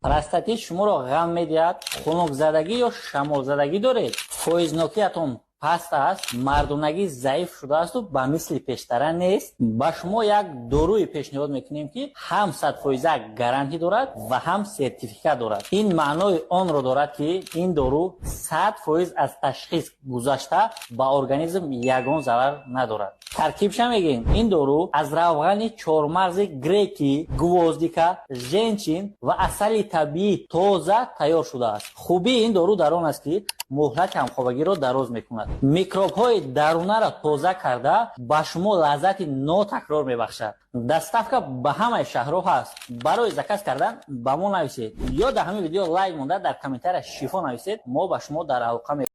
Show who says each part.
Speaker 1: Простатит шуморо ғам медиҳад, хунукзадагӣ ё шамолзадагӣ доред, фоизнокиятон паст аст, мардонагӣ заиф шудаасту ба мисли пештара нест. Ба шумо як доруе пешниҳод мекунем, ки ҳам 100-фоиза гарантӣ дорад ва ҳам сертификат дорад. Ин маънои онро дорад, ки ин дору 100% аз ташхис гузашта, ба организм ягон зарар надорад. Таркибша мегӯем: ин дору аз равғани чормағзи грекӣ, гвоздика, женьшень ва асали табиӣ тоза тайёр шудааст. Хубии ин дору дар он аст, ки муҳлати ҳамхобагиро дароз мекунад, микробҳои дарунаро тоза карда, ба шумо лаззати нотакрор мебахшад. Доставка ба ҳамаи шаҳрҳо ҳаст. Барои заказ кардан ба мо нависед ё дар ҳамин видео лайк монда, дар комментария «шифо» нависед, мо ба шумо дар алоқа.